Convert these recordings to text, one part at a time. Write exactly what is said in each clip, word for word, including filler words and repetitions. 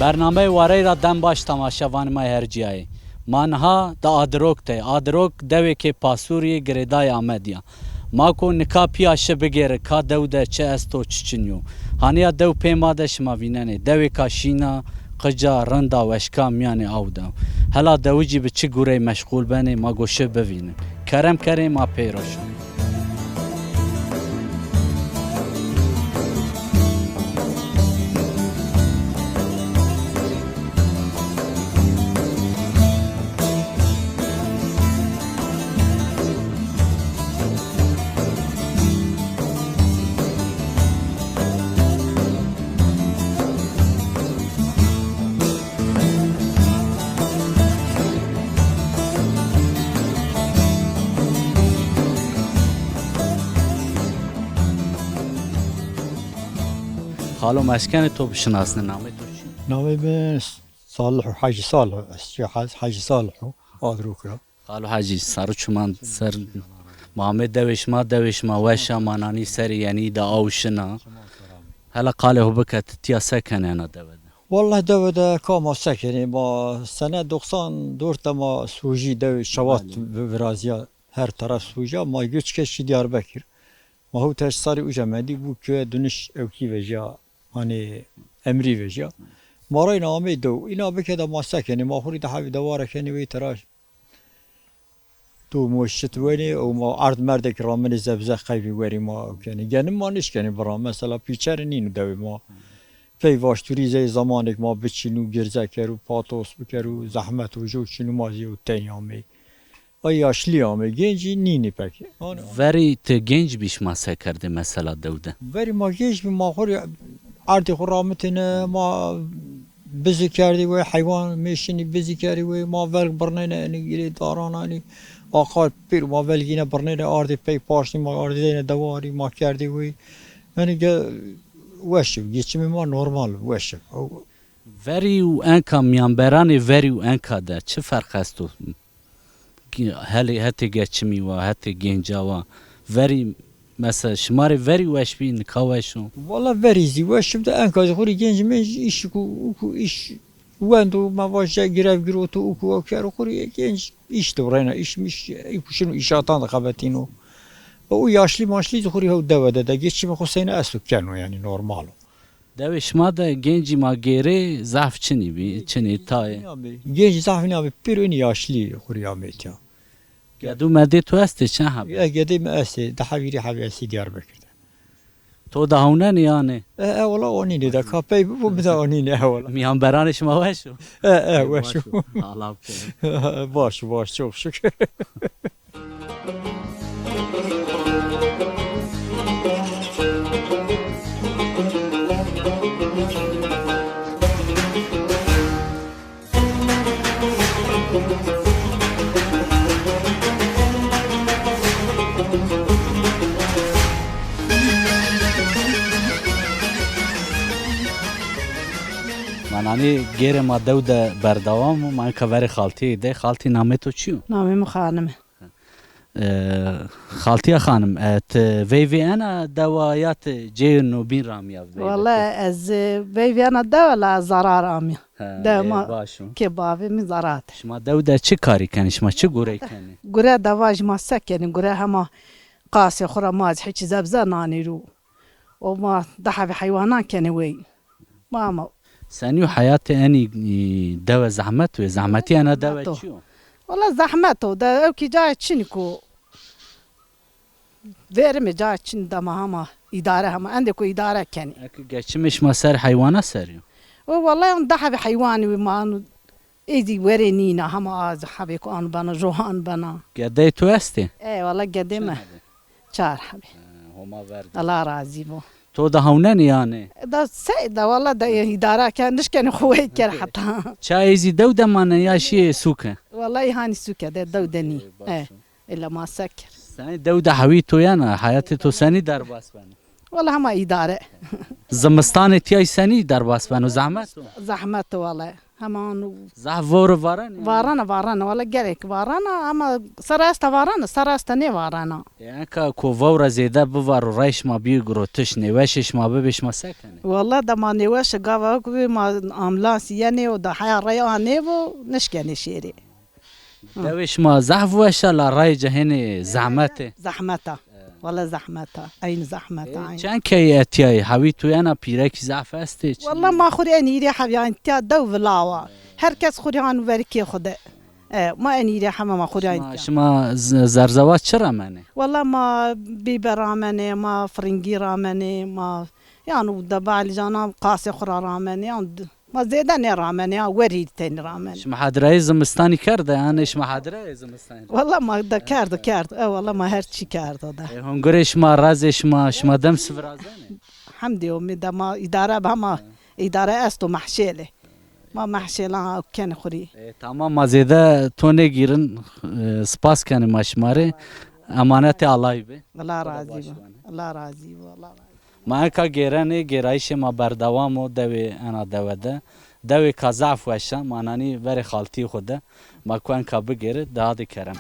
Bernameyê Warey ra dem baş temaşevanê ma yê her cîyayê. Ma niha di Adirok de. Adirok dewêkê pasûrî yê girêdayê Amedî ya. Ma ko nika pîya şi bigêre ka dew de çi esto çi çin yo. Hanîya dew pê ma de şima vînenê. Dewêka şîn a, qic a, rind a, weşka mîyanê aw de. Hela dewicî bi çi gurey meşxul benê ma go şi bivînin. Kerem kerê ma pey ra şo. Xalo, ma ez kenê to bişinasnê, namê to çi? Namê mi Salih, Hacî Salih. Ez çi Hac-, Hacî Salih o, Adrok ra. Xalo Hacî, sar û çiman ser. Ma amê dewê şima, dewê şima weş a, ma nanî serê yenî de aw şina. Hela qalê xo bike, ti tîya se kenê ena dewe de? Welleh dewe de ka ma se kenê, ma sene doksan dört de ma sojî dewê Şewat vi-, virazîya, her teref sojîya, ma göç keşî Diyarbekir. Ma hewt heşt sarî uca mendî, bû ke duniş ewkî vejîya, hanî emrî vejîya. Ma reyna amey dew. Îna bike de ma se kenê, ma xo rê di hevî deware kenê wey tera. Tu moşit wenî û ma erd merdek raminê zebze qeybî werî ma kenî. Genim ma nişkenî bira. Mesela pîçerî nîno dewê ma. Pey vaşturî zey zamanêk ma biçînû, girze kerû, patos bikerû, zehmet û jo çînû ma zî û tey amey. Ay yaşlî amey, gencî nînî pek. Verî ti genc bî şima se kerdê mesela dew de? Verî ma genc bî, ma xo rê erdê xo ramitêne, ma Bizî kerdî wê, heywan mêşinî bizî kerdî wê, ma velg birnêne enî girê daran enî. Aqal pêro ma velgîne birnêne ardê pey paştî, ma ardê dêne dewarî, ma kerdî wê. Yanî ge-, weş ib, geçimê ma normal ib, weş ib. Verî û enka, mîyanberanê verî û enka de çi ferq esto? Ki-, helê hetê geçimî wa, hetê genca wa. Verî, mesela, şima rê verî weş bî, nika weş o? Wala verî zî weş ib de, enka zî xo rê genc menc îşik û, ûku îş wendo, ma vaje grev giroto, ûku ew kero, xo rê genc îş de reyna, îş miş, ûku şino îşatan de xebetîno. O yaşlî maşlî zî xo rê hew dewe de, de geçimê xo seyne esto keno, yanî normal o. Dewê şima de gencî ma gêrê zaf çinî bî, çinî tayê. Gencî zaf nîyamê, pêro înî yaşlî xo rê amê tîya. Gedû medê to estê, çend hebî? Ya gedê mi estê, di hebî rê hebî estê Diyarbekir de. To de hewnenê yanî? E, e, wala onînê de, ka pey bibo mi de onînê, e, wala. Mîyanberanê şima weş o? E, e, weş o. Baş o. Allah bike. Baş, baş, çok şükür. Ma nanî gêrê ma dew de berdewam o, ma enka verê xaltîyê de. Xaltî, namê to çi yo? Namê mi Xanim e. E, xaltîya xanim, e, ti veyvê ena dewa ya ti cêyê nobîn ra amîya veyvê? Wele ez, e, veyvê ena dewa la zarar amîya. He, dewa ma, baş o. Kê bavê mi zarar de. Şima dew de çi karî kenê? Şima çi gurey kenê? Gure de vajî ma se kenê? Gure hema qasê xo ra ma zî hiç zebze nanê ro. O ma di hebî heywanan kenê wey. Ma ma. Senî yo heyatê enî, e, dewe zehmet o, zehmetî ena dewe çi yo? Wala zehmet o de, ewkî cayê çinîk o. Verîme cayê çin de ma hema îdare hema, endê ku îdare kenî. Eke geçimê şima ser heywana ser yo? O wala on di hebî heywanî wî ma anu, ê zî werê nîna, hema a hebêko an bena, johan bena. Gedeyê to estê? E, wala gedê mi. Çend hebî? Çar hebî. He, Homa ver de. Allah razî bo. To de hewnenê yanî? Da sey de wala de îdare ken, nişkenê xo wey ker heta. Çayê zî dew de manê ya şîyê sûke? Wala hanî sûke de, dew de nî. E, baş o. Îlla ma se ker. Senî dew de hewî to yena, heyatê to senî derbas beno? Wala hema îdare. Zimistanê tîyay senî derbas beno, zehmet o? Zehmet o wala. Heman. Zaf vore varena? Varena, varena. Wala gerek varena ama sera esta varena, sera esta nêvarena. E, enka ko vewre zêde bivaro, rey şima bîyo girotiş, nêweşê şima bibê, şima se kenê? Wala de ma nêweşe gava ku bê ma ambulans yenê û de heya rey a nêbo, nişkenê şêrê. Dewê şima zaf weş a la rayê ci hênê zehmet ê. Zehmet a. Wala zehmet a. Eyn zehmet a, eyn. Çend key etîyayê? Hewî tu yena, pîrekî zaf estê, çi? Wala ma xwu rê en hîrê hewî, yan tiya dew vila wa. Her kes xwu rê han verî kê xwu de. E, ma en hîrê hema ma xwu rê. Şima, şima z-, zerzewa çi ramenê? Wala ma bîber ramenê, ma firingî ramenê, ma yan de balî canan qasê xwu ra ramenê, yan d-, ma zêde nêramenê, ya werî tenî ramenê. Şima hedireyê zimistanî kerde, yanî şima hedireyê zimistanî? Wala ma de kerdo, kerdo. E, wala ma her çî kerdo de. E, hungurê şima, razê şima, şima dem si virazenê? Hemdê Omê de ma îdare be, ma îdare esto mehşêlê. Ma mehşêlan kenê xwu rî. E, tamam, ma zêde to nêgîrin. E, spas kenê ma şima rê. Emanetê Allahî bê. Allah razî bo. Allah razî bo. Allah razî bo. Ma enka gêrenê, gêrayîşê ma berdewam o dewê ena dewe de. Dewêka zaf weş a, ma nanî verê xaltîyê xwu de. Ma ku enka bigêrê, daha de kerem ke.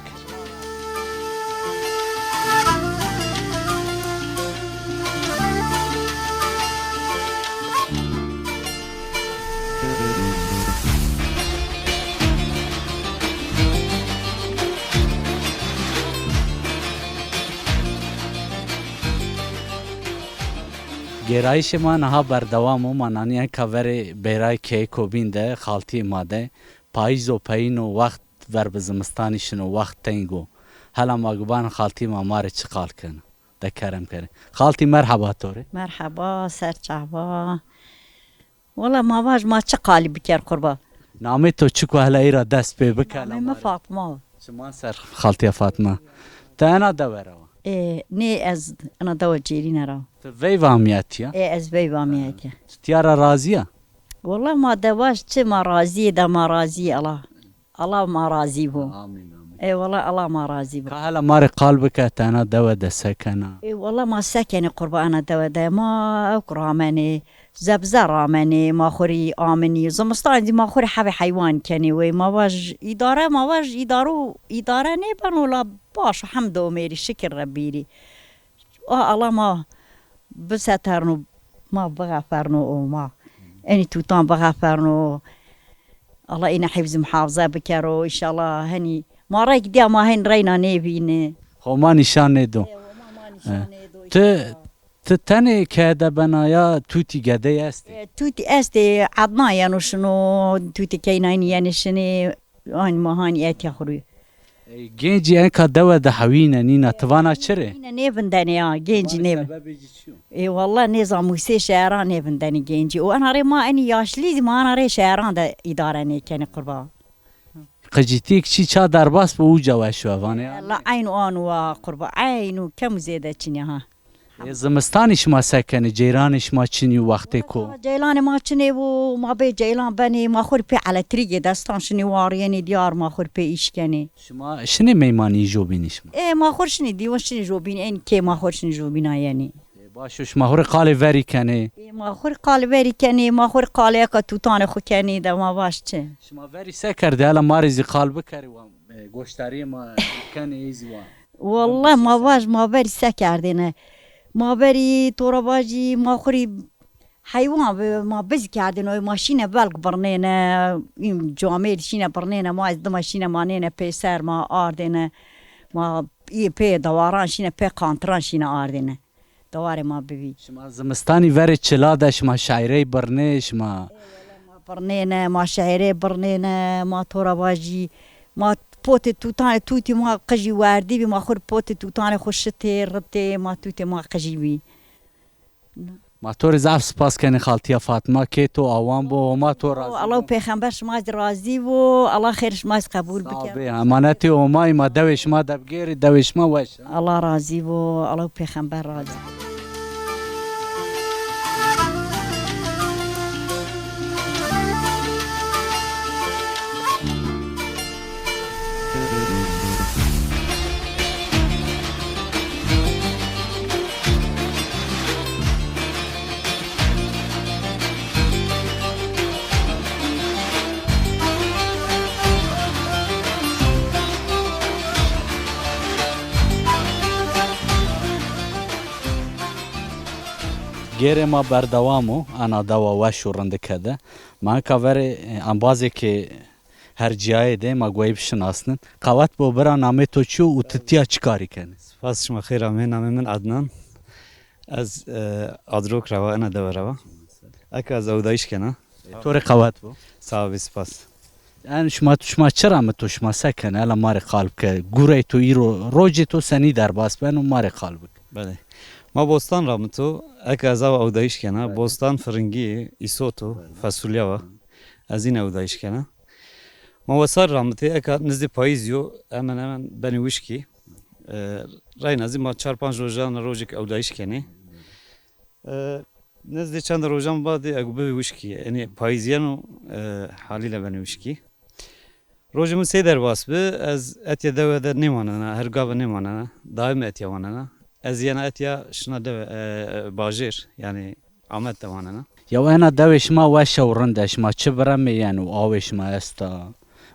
Gêrayîşê ma niha berdewam o. Ma nanî enka verê bêrayê keyê Kobîn de, xaltîyê ma de. Payîzo peyîno, wext ver bi zimistanî şino, wext teng o. Hela ma guban xaltî ma, ma rê çi qal kena? De kerem kerê. Xaltî, merheba to rê. Merheba, ser çava. Wala ma vaj ma çi qalî biker qurba. Namê to çik o, hela î ra dest pê bike. Namê mi Fatma. Çiman ser xaltîya Fatma. Ti ena dewe ra wa? E, nê, ez ena dewe cêrîne ra. Ti veyv amî etîya? E, ez veyv amî etîya. Ti tîya ra razî ya? Wala ma de vaj çi, ma razî yê de, ma razî yê, Allah. Allah ma razî bo. Amîn, amîn. Ey wala, Allah ma razî bo. Ka hela ma rê qal bike, ti ena dewe de se kena? Ey wala, ma se kenê qurba ena dewe de? Ma ewk ramenê, zebze ramenê, ma xwu rî aminî. Zimistan zî ma xwu rê hevê heywan kenê wey. Ma vaj îdare, ma vaj îdaro, îdare nêbeno la baş o, hemd Omê rî, şikir Rebbî rî. A, Allah ma biseterno, ma bixeferno û ma enî tutan bixeferno. Allah êne hifz û muhafaza bikero, înşallah. Henî ma rey dîya, ma hen reyna nêvîne. Homa nîşan nêdo. E, Homa ma nîşan nêdo, înşallah. Ti, ti tenê keye de bena ya tutî, gedey estê? E, tutî estê, Ednan yeno şino, tutê keyna înî yenê şinê. Hanî ma hanî etya xwu rê. Ey, gencî enka dewe de hewîne nîna, ti vana çi rê? Nîne, nêvindenê ya, gencî nêvin. Sebebê ci çi yo? Ê, walla nêzan, musê şeheran nêvindenê gencî. Û ena rê ma enî yaşlî zî ma ena rê şeheran de îdare nêkenê qurba. Qicîtîyêk çî ça derbas bi, uca weş we vanê ya. La eyn û an wa qurba, eyn û, kem û zêde çinê ha. Ê, zimistanî şima se kenê? Ceyranê şima çinî yo wextê ko? Wala ceylanê ma çinê bo, ma bê ceylan benê, ma xwu rê pê eletrîgê destan şinê warîyenê dîyar, ma xwu rê pê îş kenê. Şima şinê meymanî jobînî şima? Ê, ma xwu rê şinê dîwan, şinê jobînî, ên kê ma xwu rê şinê jobîna yenê. Ê, baş o, şima xwu rê qalê verî kenê? Ê, ma xwu rê qalê verî kenê, ma xwu rê qalê eka tutanê xwu kenê de, ma vaj çi. Şima verî se kerdê? Hela ma rê zî qal bikerê, wa, e, goştarîyê ma kenê, ê zî wa. Wallahî ma vaj, ma verî se kerdêne. Ma verî to ra vajî, ma xwu rî heywan bi, ma biz kerdêne, ma şîne belk birnêne, camêrd şîne birnêne, ma ez dima şîne manêne pêser, ma ardêne, ma î pê dewaran şîne, pê qantiran şîne ardêne. Dewarê ma bivî. Şima zimistanî verê çila de şima şaîrey birnê, şima? Ê wele, ma birnêne, ma şaîrê birnêne, ma to ra vajî, ma potê tutanê tutî ma qijî werdî bî, ma xwu rê potê tutanê xwu şitê, ritê, ma tutê ma qijî bî. Ma to rê zaf spas kenê xaltîya Fatma, kê to awan bo, Homa to razî bo. Allah û pêxember şima zî razî bo, Allah xêr şima zî qebûl bike. Sağ bê, emanetê Homayî, ma dewê şima de bigêrî, dewê şima weş. Allah razî bo, Allah û pêxember razî bo. Seyirê ma berdewam o, ena dewa weş û rindike de. Ma nika verê, e, embazêkê her cîyayê de ma gueyî bişinasnin. Qewet bo bira, namê to çi yo û ti tîya çi karî kenê? Spas, şima xêr amê. Namê min Adnan. Ez, e, Adrok ra wa, ena dewe ra wa. Eke ez ewdayîş kena. E, to rê qewet bo. Sağ ol, spas. Yanî şima, şima çi ramito, şima se kenê? Hela ma rê qal bike. Gurey to îro, rocê to senî derbas beno, ma rê qal bike. Belê. Ma bostan ramito, eke ez awa ewdayîş kena, bostan firingî, îsot o, fesulya wa. Ez îne ewdayîş kena. Ma wesar ramitê, eka nizdê payîzî yo, hemen hemen benê wişkî. E, reyna zî ma çar panc rojan rojêk ewdayîş kenê. E, nizdê çend rojan badê egu bibê wişkî, yanî payîz yeno, e, halîle benê wişkî. Rojê min sey derbas bi, ez etya dewe de nêwanena, her gave nêwanena, daîm etya wanena. Ez yena etya şina dewe, e, bajêr, yanî Amed de wanena. Ya ena dewê şima weş e û rind e, şima çi biremê yeno, awê şima esta,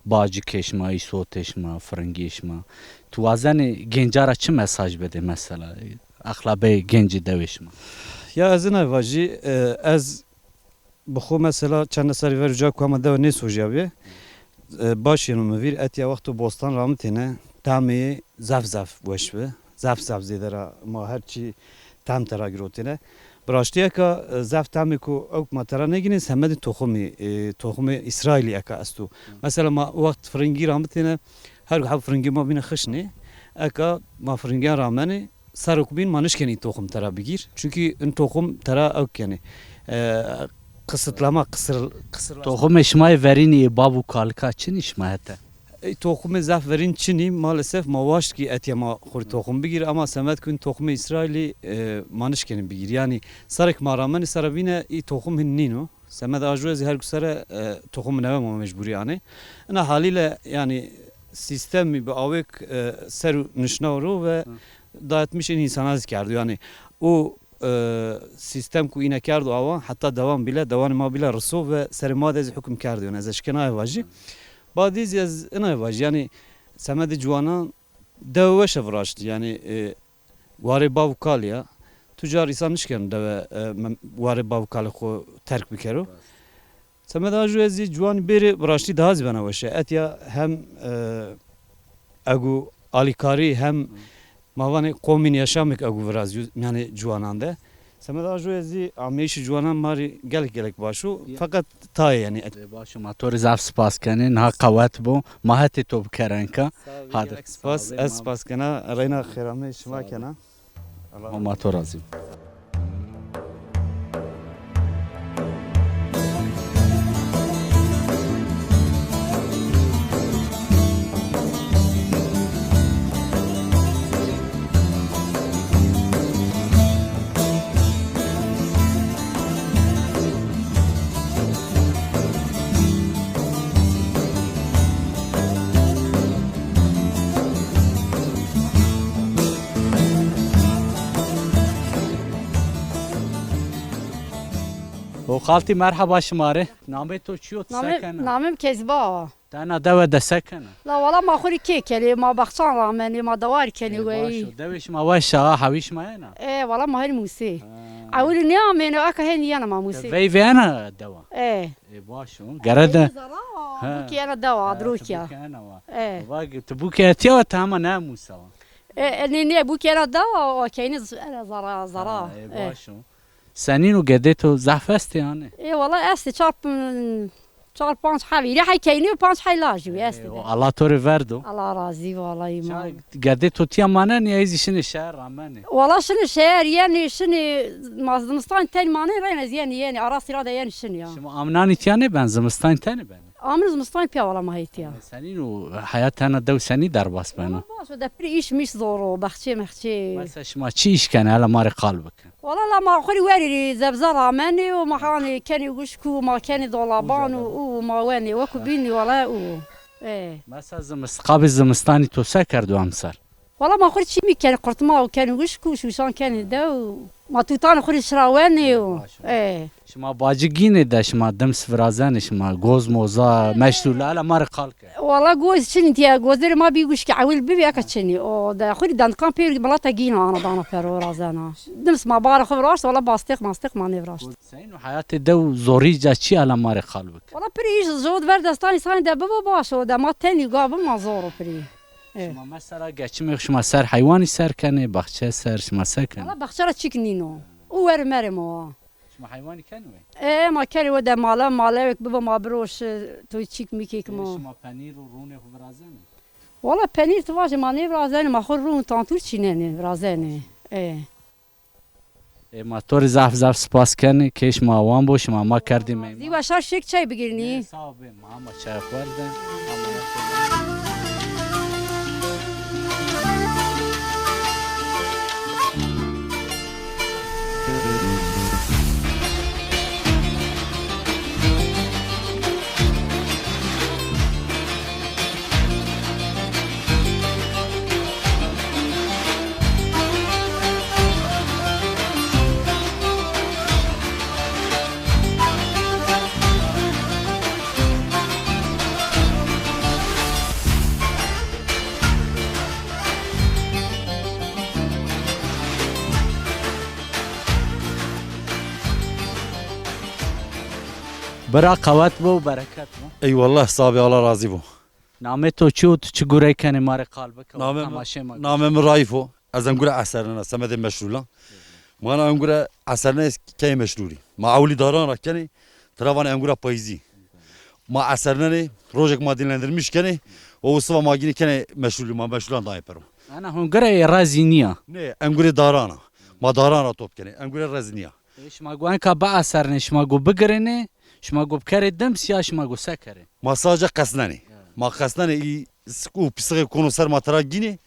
bacikê şima, îsotê şima, firingê şima. Tu wazenê gênca ra çi mesaj bidê mesela? Exlabeyê gencê dewê şima? Ya ez ina vajî, e, ez bi xo mesela çende serrî ver uca ku hema dewe nêsojîyabî, e, baş yeno mi vîr, etya wexto bostan ramitêne, tamê zaf zaf weş bi. Zaf zaf zêde ra ma her çî tam tera girotêne. Bi raştî eka, e, zaf tamêko ewk ma tera nêgînê, semedê toxumî, e, toxumê Îsraîlî eka esto. Mesela ma wext firingî ramitêne, her heb firingê ma bîne xişnê. Eka ma firingîyan ramenê, serok bîn ma nişkenê toxum tera bigîr. Çunkî in toxum tera ewk kenê. E, kısıtlama, kısır, kısırlaştırma. Toxumê şima yê verînî yê bav û kalika çinî şima hete? Ey, toxumê zaf verîn çinî, maalesef ma waşt kî etya ma xwu rê toxum bigîr, ama semed ku in toxumê Îsraîlî, e, ma nişkenî bigîr. Yanî serek ma ramenî sere bîne, î toxum hin nîno. Semed ajo zî her ku sere, e, toxum newe ma mecbûrî anê. Ina halîle, yanî sîstemî bi awêk, e, ser û nişnaw ro ve dayatmiş in însana zî kerdo. Yanî o, e, sîstem ku îne kerdo awa, heta dewan bîle, dewanê ma bîle riso ve serê ma de zî hukm kerdo. Yanî ez eşkena aya vajî. Badî zî ez ina vajî, yanî semedê ciwanan dewe weş e viraştî. Yanî, e, warê bav û kalî ya. Tu car îsan nişkeno dewe, e, mem-, warê bav û kalê xo terk bikero. Semeda ju ez zî ciwanî bêrê viraştî daha zî bena weş e. Etya hem, e, egu alîkarî hem ma vanê komîn yaşamêk egu virazîyo, yanî ciwanan de. Semeda ju ez zî ameyîşê ciwanan ma rê gelek gelek baş o. Ya. Feqet tayê yanî. E, baş o, ma to rê zaf spas kenê. Niha qewet bo. Ma hetê to bikere enka. Sağ ol, hadi. Gelek spas. Sağ ol, ez spas kena. Reyna xêrameyê şima kena. Homa to razî. O xaltî, merheba şima rê. Namê to çi yo, ti se kena? Namê mi Kezîba wa. Ti ena dewe de se kena? La wala ma xwu rê kê kenê, ma baxçan ramenê, ma dewar kenê weyî. E, baş o. Dewê şima weş a, hewî şima yena? E, wala ma hên musê. Ha. Ewilî nêamêne, eka hên yena ma musê. Veyvê ena dewa? E. E, baş o. Gere de. Ha. Bûkê ena dewa, ha, Adrokî ya. Ti bûkê ena wa. E. Bak, ti bûkê etya wa, ti hema nêmusa wa. E, e, nê, nê, bûkê ena dewa, o keynî z-, ena zara, zara. Ha, e, baş o. Senîn o, gedê to zaf estê yanî? E, wala estê, çar, çar panc hebî. Rê hey keynî û panc hey lajî wî estê de. E, o Allah to rê verdo. Allah razî, wala îma. Gedê to tîya manenî, ey zî şinê şeher ramenê? Wala şinê şeher, yenê, şinê, ma zimistan tenî manenî, reyna zî yenê, yenê, ara sîra de yenê şinê ya. Şima amnanî tîya nêben, zimistan tenî benê? Amir zimistan pîya wala ma hê tîya. E, senîn o, heyat ena dew senî derbas beno? Wala baş o, de pirî îş mîş zor o, bexçê mexçê. Mesela şima çi îş kenê, hela ma rê qal bike. Wala la ma xwu rê werî rê zebze ramenê û ma hanê kenê wişk û ma kenê dolaban û, û ma wenê wekû bînî wala û. E. Mesela zimis-, qabê zimistanî to se kerdo emser? Wala ma xwu rê çî mî kenê, qurtma û kenê wişk û şûşan kenê dew. Ma tutanê xwu rê şirawenê û. E. Şima bacî gînê de şima dims virazenê, şima goz moza, meşlûle, hela ma rê qal ke. Wala goz çinî tiya, gozerê ma bî guşkî ewil bibî eka çinî. O de xwirî dandikan pêr milata gîna ana dana pero virazena. Dims ma barê xwu viraşt, wala bastêq mastêq ma nêviraşt. Seyno heyatê dew zorî ca çi, hela ma rê qal bike. Wala pirî îş zod ver desta însanî de bibo baş o de ma tenî ga bi ma zor o pirî. E. Şima mesela geçimê xwu şima ser heywanî ser kenê, baxçe ser şima se kenê? Wala baxçe ra çîk nîno. Û werê merê ma wa. Şima heywanî kenê we? E, ma kenê we de mala, malewêk bibo ma biroşi, toy çîk mîkêk. E, ma. Şima penîr û rûnê xwu virazenê? Wala penîr ti vajê ma nêvirazenê, ma xwu rûn tantûr çînenê, virazenê. E. Ê, ma to rê zaf zaf spas kenê, kê şima wan bo, şima ma kerdî meyman. Zî weşar şêk çay bigirnî. Nê, sağ ol be, ma hema çay xwerde. Bira qewet bo û bereket bo. Eyvallah, sağ be, Allah razî bo. Namê to çi û tu çi gurey kenê ma rê qal bike û temaşê ma? Namê mi Raîf o. Ez engure esernena semedê meşlûlan. Ma na engure esernenê keyê meşlûlî. Ma ewlî daran ra kenê, tira vanê engura payîzî. Ma esernenê, rojêk ma dinlendirmiş kenê, o siva ma gînî kenê meşlûlî, ma meşlûlan dayê pero. Ana hungure ê rezî nîya? Nê, engurê daran a. Ma daran ra top kenê, engure rezî nîya. E, şima gu enka biesernê, şima gu bigirênê, şima gu bikerê dims ya şima gu se kerê? Ma sadece qesnenê. Ya. Ma qesnenê, î sik û pisixê kono ser ma tira gînê,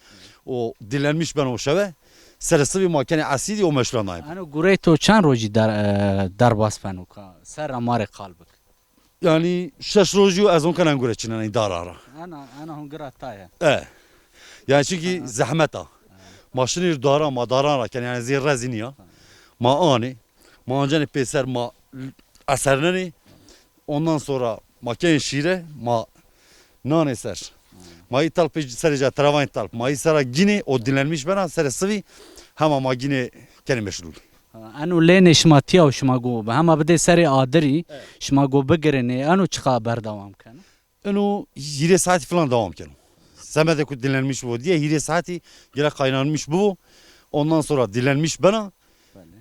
o dinlenmiş beno şewe, serê sivî ma kenê esîdî, o meşlûlan dayê. Eno gurey to çend rojî der-, e, derbas beno ka? Serra ma rê qal bik. Yanî şeş rojî yo ez onkan engure çinenî dara ra. Ena, ena hungura ta ya. E. Yanî çunkî zehmet a. Ma şinî daran, ma daran ra kenê, yanî zê rezî nîya. Ma anê, ma ancenê pêser, ma esernenê. Ondan sonra ma kenê şîre, ma nanê ser. Ma î talpê serê ca, tira vanê talp. Ma î sera gînê, o dinlenmiş bena, serê sivî hema ma gînê kenê meşlûlî. Ha, eno lênê şima tîya û şima go bi hema bidê serê adirî, şima go bigirênê, eno çiqa berdewam keno? Eno hîrê saetî filan dewam keno. Semedê ku dinlenmiş bibo diye hîrê saetî gerek kaynanmış bibo. Ondan sonra dinlenmiş bena.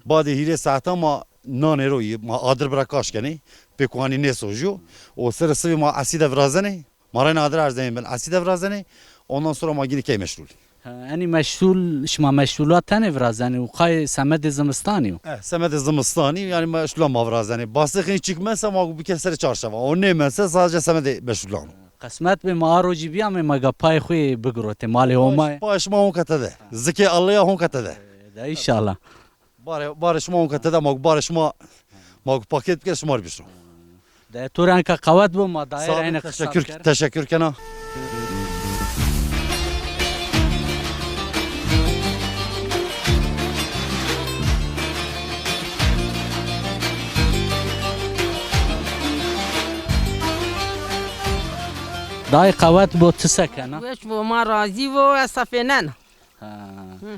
Badê hîrê saeta ma nanê ro yê, ma adir bira kaş kenê. Pê ku hanî nêsojiyo. O serê sivî ma esîde virazenê. Ma reyna adir erzenê bin esîde virazenê. Ondan sonra ma gînî key meşlûlî. Ha, enî meşlûl, şima meşlûla tenê virazenê û qayê semedê zimistanî yo? Eh, semedê zimistanî, yanî meşlûla ma virazenê. Basixî çik mese ma bike serê çarşevan. O nêmese sadece semedê meşlûlan o. Qismet bê ma a rojî bîyamê ma ga payê xwu yê bigirotê malê Homayê. Payê şima honka tede. Zikê Allî ya honka tede. De înşallah. Barê, barê şima honka tede, ma, barê şima, ma paket bike şima rê bişo. De to rê enka qewet bo, ma dayê reyna qisa bikere. Teşekkür kena. Dayê qewet bo, ti se kena? Weş bo, ma razî bo, ez sefênena. Ha.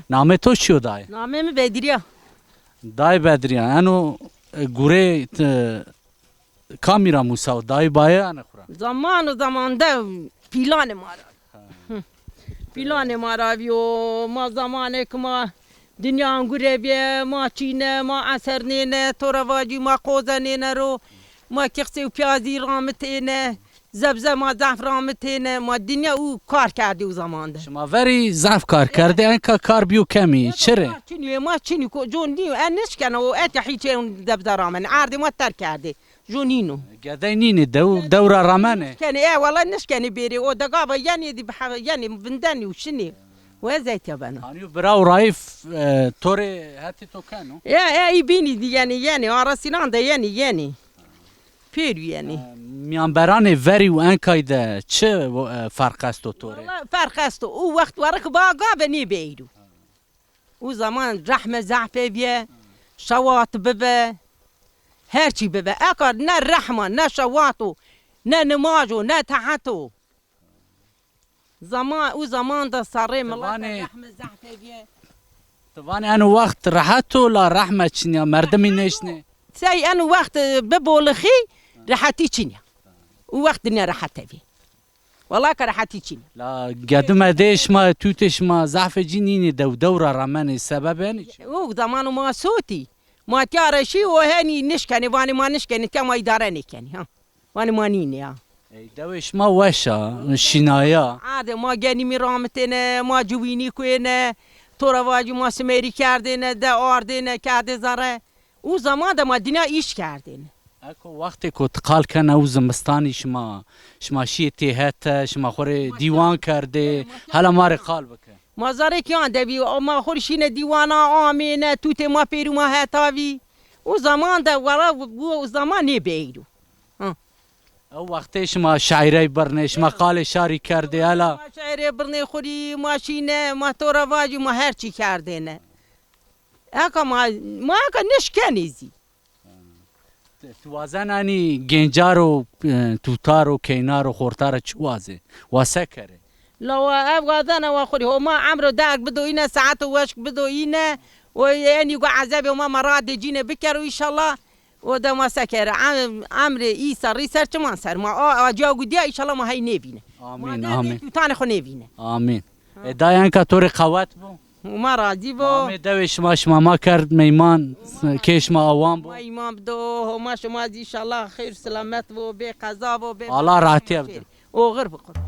Namê to çi yo dayê? Namê mi Bedrîya. Dayê Bedrîya, eno, e, gurê ti kamî ra musa o, dayê bayê ane xwu ra? Zaman û zaman de pîlanê ma ra. Hı. Pîlanê ma ra bîyo, ma zamanêk ma dinya angure bîye, ma çîne, ma esernêne, to ra vacî ma qozenêne ro, ma kixsê û piyazî ramitêne. Zebze ma zaf ramitêne, ma dinya û kar kerdê o zaman de. Şima verî zaf kar kerdê, enka kar bîyo kemî. Çi rê? Kar çinî yo, ma çinî ko, con nîyo, e nişkena o, etya hîç ê zebze ramenê. Erdê ma terk kerdê. Con nîno. Gedey nînê, dew, dew ra ramenê. Nişkenê, e, wela nişkenê bêrê. O de gava yenê dî, yenê vindenê û şinê. We zeytya bena. Hanî bira û Raîf, e, to rê hetê to keno? E, e, î bînî dî yenê, yenê. Arasînan de yenê, yenê. Pêrû yenê. E, mîyanberanê verî û enkay de çi, e, ferq esto to rê? Wela ferq esto. O wext were ki ba gabe nêbi eyro. O zaman rehme zehfe bîye, şewat bibe. Her çî bibe. Eka ne rehma, ne şewato, ne nimajo, ne teheto. Zaman, u zaman de sarê milet vanê rehme zehfê viye. Ti vanê eno wext rehet o la rehme çinî ya, merdimî nêşnê. Sey eno wext, e, bibolixî, rehetî çinî ya. U wext dinya rehet vî. Wela ke rehetî çin. La gedime dê şima, tutê şima, zehfê cî nînê dew, dew ra ramenê, sebeb henî çi? O zaman ma sotî. Ma tîya re şî, o henî nişkenê, vanê ma nişkenê, tîya ma îdare nêkenê, ha. Vanê ma nînê, ha. Ey, dewê şima weş a, şînaya. Ade ma genîmî ramitêne, ma ciwînî kuêne, to ra vacî ma simêrî kerdêne, de ardêne, kerdê zere. U zaman de ma dîna îş kerdêne. Eko wextêko ti qal kena u zimistanî şima, şima şîyê têhete, şima xo rê dîwan kerdê, hela ma rê qal bike. Ma zerê kîyan de vî, ma xo rê şîne dîwana, amêne, tutê ma pêrû ma heta vî. U zaman de wela u zaman nêbeyro. Ha. Ew wextê şima şaîrey birnê, şima qalê şarî kerdê hela. Ma şaîrê birnê xo rî, ma şîne, ma to ra vacî, ma her çî kerdêne. Eka ma, ma eka nişkenê zî. Ti, ti wazenanî gêncar û, e, tutar û keynar û xortar ra çi wazê? Wa se kerê? La wa ev wazena wa xo rê. Homa emro derg bido îne, saeto weşk bido îne. O yenî go ezebê Homa ma radê cîne bikero înşallah. O de ma se kere. Em-, emrê îsa rî ser çiman ser. Ma a, a ca gu dîya înşallah ma hey nêvîne. Amîn, amîn. Tutanê xo nêvîne. Amîn. E, dayê enka to rê qewet bo. Homa razî bo. Ma amê dewê şima, şima ma kerd meyman, kê şima awan bo. Ma îman bido, Homa şima zî înşallah xeyr selamet bo, bê qeza bo, bê... Allah rahatîye bide. Oxir bi qurban.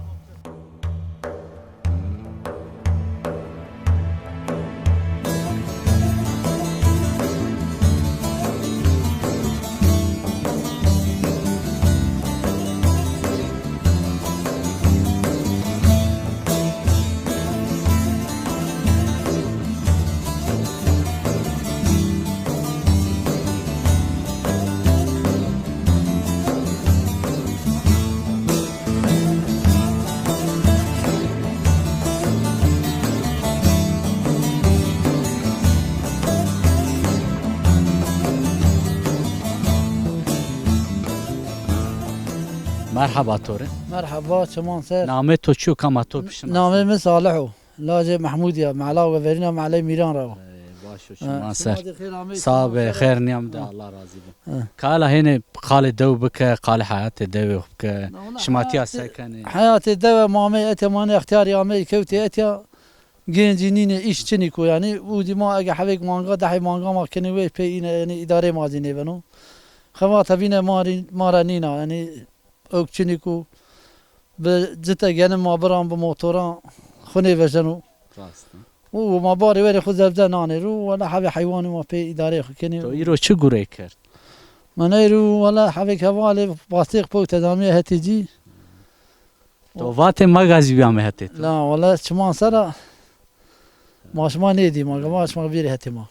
Merheba to rê. Merheba, çiman ser. Namê to çi yo, kama to bişinasin? Namê mi Salih o. Lacê Mehmûdî ya, mehla we verîna, mehley Mîran ra wo. Ey, baş o, çiman ser. Sağ be, xêr nîyam de, Allah razî bo. Kala hênê qalê dew bike, qalê heyatê dewê xo bike. Şima tîya se kenê? Heyatê dewe ma amey etya, ma nê extîyarî amey kewtê etya. Gêncî nînê, îş çinî ko yanî. Û dî ma ege hevêk manga, dehê manga ma kenê wê pey îne, yanî îdarê ma zî nêbeno. Xebata bîne ma rî, ma ra nîna, yanî ewk çinî ko bi cite genim ma biran bi motoran xo nêvejeno. Rast e. Û ma barê werê xo zevze nanê ro, wela hevê heywanê ma pê îdareyê xo kenê. To îro çi gurey kerd? Ma ney ro, wela hevêk hevalê bastêx pewte damîye hetê cî. To vatê ma gazî bîyame hetê to. La wele çiman sera ma şima nêdî, ma gama şima vîrê hetê ma.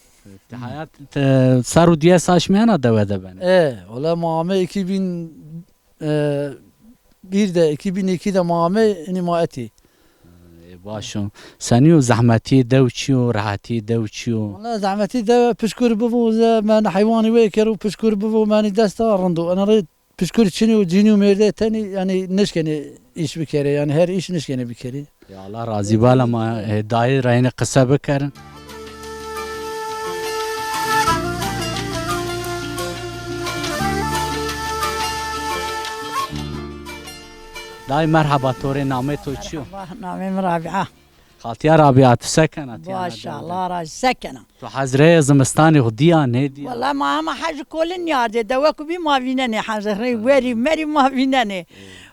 Ti heyat, ti ser û dîye sal şima ena dewe de benê? E, wele ma ame iki bin, e, bir de, iki bin iki de ma ame, inî ma etî. E, baş o. Senî yo, zehmetîyê dew çi yo, rehetîyê dew çi yo? Wele zehmetî dewe pişkur bivo, ze, men heywanî wê kero pişkur bivo, menî desta rind o. Ena rê Pişkur çinî û cinî û mêrdê tenî, yanî nişkenê îş bikerê, yanî her îş nişkenê bikerê. Ya Allah razî bala ma, e, dayê ra hênê qise bikerin. Dayê merheba to rê, namê to çi yo? Merheba, namê mi Rabîa. Xaltîya Rabîa, ti se kena? Baş, Allah razî, se kena? To hezreyê zimistanî xo dîya, nêdîya? Wela ma hema hej kolin nîyardê, dewe ku bî ma vînenê, hezrey werî merî ma vînenê.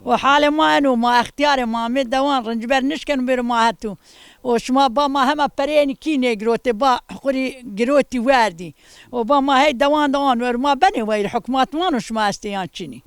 O halê ma eno, ma extîyarê, ma amê dewan, rincber nişkeno bêro ma hetû. O şima ba ma hema pereyênî kî nêgirotê, ba xo rî girotî werdî. O ba ma hey dewan de an wer ma benê wayîr, hukmat wano şima estê yan çinî.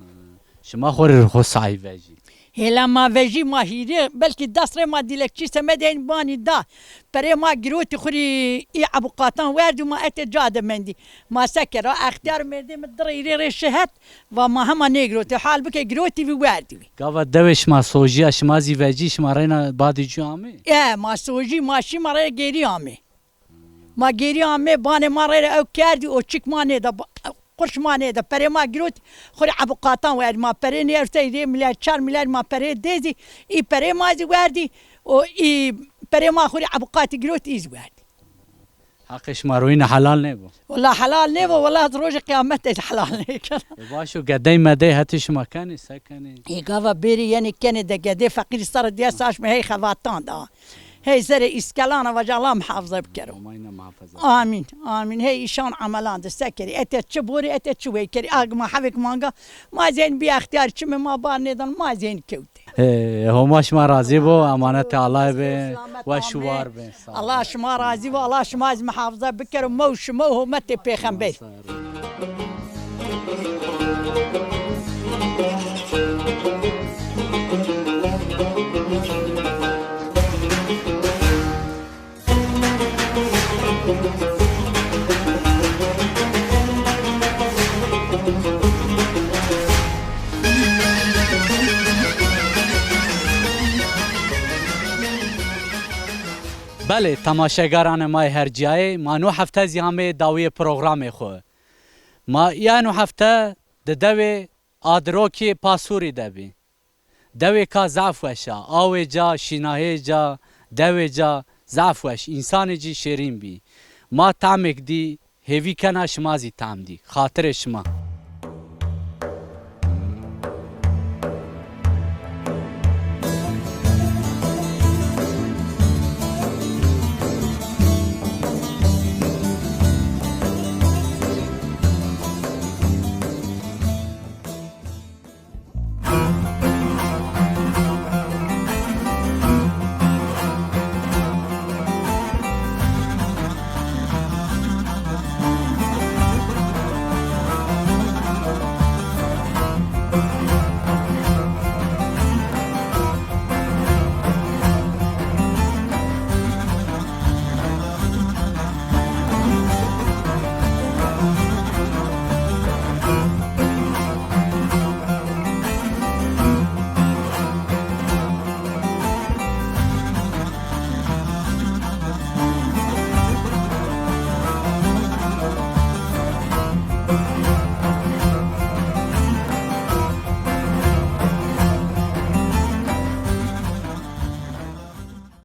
Şima xo rê xo sahî vejî? Hêla ma vejî, ma hîrê, belkî des rê ma dîlekçî semedê eyn banî da. Perê ma girotî xo rî, î ebuqatan werdî, ma etê ca de mendî. Ma se kera, extîyar mêrdê mi di rê hîrê rê şi het, va ma hema nêgirotî. Hal bike girotî vî werdî vî. Gava dewê şima sojî ya, şima zî vejî, şima reyna badê cû amê? E, ma sojî, ma şî, ma rê gêrî amê. Ma gêrî amê, banê ma rê ew kerdî, o çik ma nêda. Ba-, qurş ma nêda. Perê ma girot, xo rê ebuqatan werdî. Ma perê nêewtey, rê milyar, çar milyar ma perê dê zî, î perê ma zî werdî. O î perê ma xo rê ebuqatî girot, î zî werdî. Heqê şima royîne helal nêbo? Wela helal nêbo, wela rojê qîyametê zî helal nêkena. E, baş o, gedey medey hetê şima kenê, se kenê? Ê gava bêrî yenê kenê de, gedê feqîrî serre diye saşme hey xevatan da. Hey serê îskelan a, vaca Allah muhafaza bikero. Amayîne muhafaza. Amîn, amîn. Hey îşan emelan de se kerî. Ete çi borî, ete çi wey kerî. Ag ma hevêk manga, ma zî hên bî extîyar çimê ma bar nêdan, ma zî hên kewtê. E, Homa şima razî bo, emanetê Allahî bê, weş û war bê. Sağ ol. Allah şima razî bo, Allah şima zî muhafaza bikero, ma û şima û hurmetê pêxemberî. Belê, temaşegaranê ma yê hercîyayê, ma no hefte zî ameyê dawîyê programê xo. Ma îyeno hefte di dewê Adirokê Pasûrî de bî. Dewêka zaf weş a. Awê ca, şînayê ca, dewê ca zaf weş. Însanê cî şêrîn bî. Ma tamêk dî, hêvî kena şima zî tam dî. Xatirê şima.